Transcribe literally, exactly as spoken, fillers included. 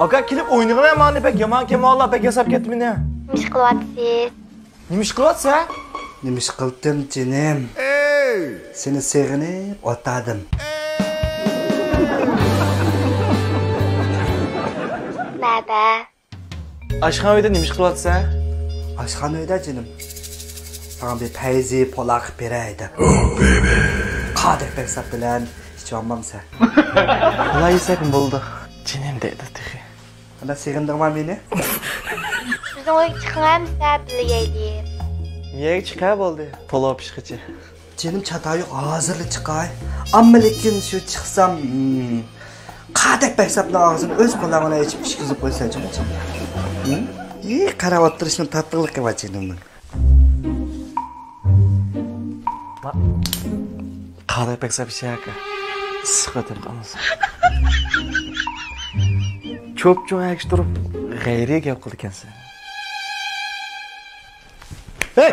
ئاكا، كېلىپ ئوينىغىلى مانا، بەك يامان كەماللار، بەك ياساپ كەتتى مېنى. نېمە ئىش قىلىۋاتىسىز؟ نېمە ئىش قىلىۋاتىسەن؟ نېمە ئىش قىلدىم، جېنىم؟ سېنى سېغىنىپ ئولتۇردۇم. نەدە؟ ئاشخانا ئۆيدە نېمە ئىش قىلىۋاتىسەن؟ ئاشخانا ئۆيدە، جېنىم. ساڭا بىر پەيزى پولاق بېرەي دەپ. قادەك بەك ساپ بىلەن ئىچىۋالمامسەن؟ ئۇلار يېسەكمۇ بولىدۇ. جېنىم دەيدۇ تېخى. ئانا سېغىندىڭما مېنى؟ بىزنىڭ ئۆيگە چىقىڭ ئەمىسە، بىللە يەيلى. مېنىڭ ئۆيگە چىقە بولدى. پولۇ پىشقىچە. جېنىم چاتاق يوق، ھازىرلا چىقاي. ئەمما لېكىن شۇ چىقسام، ھىم، قادەك بەك ساپنىڭ ئاغزىنى ئۆز قولۇڭ بىلەن ئېچىپ ئىچكۈزۈپ قويساڭچۇ، جېنىم. ھىم؟ ئى، قاراپ ئولتۇرۇشنىڭ تاتلىقلىقى بار جېنىمنىڭ. قادەك بەك ساپ ئىشەكە. ئىسسىق ئۆتۈپ قالمىسۇن. چوپچوڭ ئەگىشتۈرۈپ غەيرىي گەپ قىلىدىكەنسەن. ھەي!